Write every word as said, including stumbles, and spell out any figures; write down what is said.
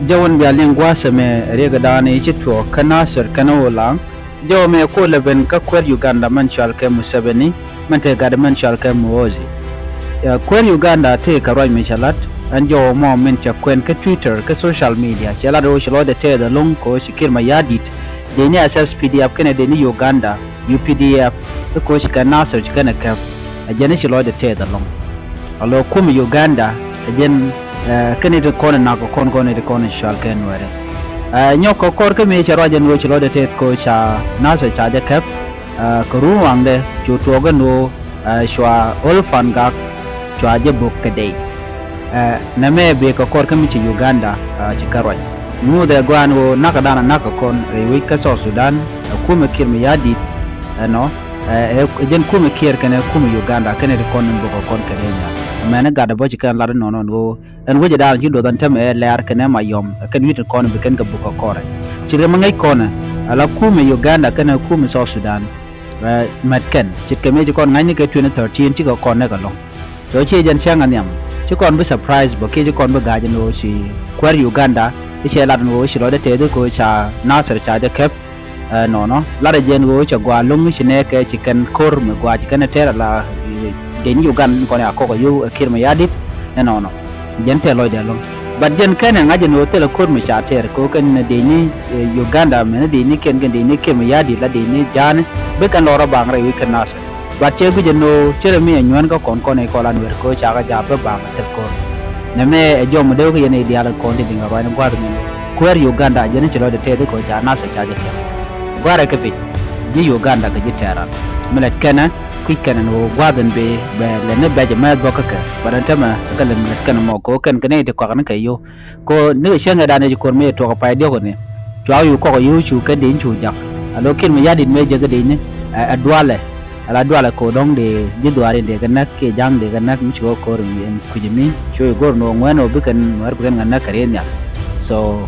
Jɛ wän bia liŋ gua̱a̱th ɛmɛ riɛk da̱a̱n i̱ ci tuɔɔk kä Nasir kɛnɛ Ulaŋ. Jɔw mɛ kolɛ ben kä kuäär Uganda mɛn cɔal kɛ Museveni, mɛn te gat mɛn cɔal kɛ Muhoozi. Ɛ, kuäär Uganda tëë kɛ ruac mi cɛ lat, ɛn jɔw mɔ min cɛ kuɛn kä Twitter, kä social media, cɛ lat ɣöö ci lɔcdɛ tɛɛth ɛlɔ̱ŋ kɛ ɣöö ci Kiir Mayardit dee ni S S P D F kɛnɛ dee ni Uganda, U P D F, kɛ ɣöö ci kɛ Nasir ci kɛnɛ käp. Ɛ jɛn i̱ ci lɔcdɛ tɛɛth ɛlɔ̱ŋ. Alo kumɛ Uganda, ɛ jɛn, ɛ, kɛn i̱ ti kɔn i̱ nak kɔn kɔn i̱ ti kɔn i̱ cɔal kɛ Nuɛri. Ɛ, nyɔk kɛ kɔr kä mëë cɛ ruac ɛn ɣöö ci lɔcdɛ tɛth kɛ ɣöö ca Nasir ca jɛ käp, ɛ, kɛ run waŋdɛ cu tuɔɔk ɛn ɣöö, ɛ, cua Ol Pangak cua jɛ bök kɛ dɛy. Ɛ, nɛmɛ bëë kɛ kɔr kä mi ci Uganda, ɛ, ci kɛ ruac. Ŋuuthɛ gɔaa ɛn ɣöö nakä dan a nakä kɔn rɛy wec kä South Sudan, ɛ, kumɛ Kiir Mayardit, ɛnɔ, ɛ, ɛ, jɛn kumɛ Kiir kɛnɛ kumɛ Uganda kɛnɛ ti kɔn in bök kɛ kɔn kɛ rɛy nhial. Mɛn i̱ gat ɛ bä ci kɛn lat inɔnɔ ɛn ɣöö ɛn wecɛ da̱a̱n ci duɔth ɛn tämɛ ɛ Lɛɛr kɛnɛ Mayɔm, ɛ kɛn wi̱i̱t kɔn bi kɛn kɛ buk kɛ kɔrɛ. Ci rɛ mi ŋäc kɔnɛ, ala kumɛ Uganda kɛnɛ kumɛ South Sudan, ɛ, mɛt kɛn. Ce̱tkɛ mëë ci kɔn ŋa̱cni kɛ twenty thirteen cikɛ kɔn nɛk ɛlɔ̱ŋ. So ciɛ jɛn cäŋ ɛ nhiam. Ci kɔn bi surprise bä kiɛ ci kɔn bi ga̱a̱c ɛn ɣöö ci kuäär Uganda i̱ cɛ lat ɛn ɣöö ci lɔcdɛ tɛth i̱ kɛ ɣöö ca Nasir ca jɛ käp. Ɛ, nɔnɔ lat ɛ jɛn ɣöö cɛ gɔaa lo̱ŋ ci nɛɛkɛ ci kɛn ko̱r mi gɔaa ci kɛn ɛ tɛr ala, ɛ, deny Uganda ni kɔn ya kɔk ɛ yio̱w ɛ Kiir Mayardit, ɛ, nɔnɔ. Jɛn tɛth lɔcdɛ lo̱ŋ. But jɛn kɛnɛ ŋa̱c ɛn ɣöö thilɛ ko̱r mi ca tɛr kɛ ɣöö kɛn deny ni, ɛ, Uganda mɛn deny ni kɛn kɛn deny ni Kiir Mayardit la deny ni ja̱a̱ni bi kɛn lɔr ɛ baŋ rɛy wi̱c kɛ Nasir. But cɛ guic ɛn ɣöö cɛ rɛ mi ɛ nyuɛn kä kɔn kɔn ɛ kɔn la Nuɛr kɛ ɣöö ca kɛ ja̱a̱p bi baŋ ɛ thil ko̱r. Nɛmɛ ɛ jɔm mi dee wä kä yɛn ɛ diaal kɔn ti diŋ ɛ ruac ni gua̱a̱th min. Kuäär Uganda jɛn ci lɔcdɛ tɛth i̱ kɛ ɣöö ca Nasir ca jɛ kɛp. Gua̱a̱rɛ kä piny ji̱ Uganda kɛ ji̱ tɛɛran. Mi lɛt kɛnɛ kui̱c kɛnɛ ni ɣöö gua̱a̱th in bëë bɛ lɛt ni bɛc ɛmɛ bä kä kɛ. Bɛ rɛn tämɛ kɛ lɛt mi lɛt kɛnɛ mɔ kɛ ɣöö kɛn kɛ ni ti kuak ni kɛ yio̱w. Kɛ ɣöö ni kɛ cäŋ ɛ dan ɛ ci ko̱r mi ɛ tuɔk ɛ pay diɔ̱k ni. Cua wi̱i̱ kɔk ɛ yio̱w cu kɛ deny cu jak. Alo Kiir Mayardit mëë jɛ kɛ deny ni, ɛ, ɛ dualɛ. Ala dualɛ ko̱ dɔ̱ŋ dee ji̱ dhuaar in dee kɛ näk kiɛ ja̱ŋ dee kɛ näk mi ci ɣöö ko̱r in kui̱c mi. Cu i̱ go̱r ni ɣöö ŋuɛ̈n ɣöö bi kɛn Nuɛr bi kɛn kɛ näk kɛ riet nhial. So,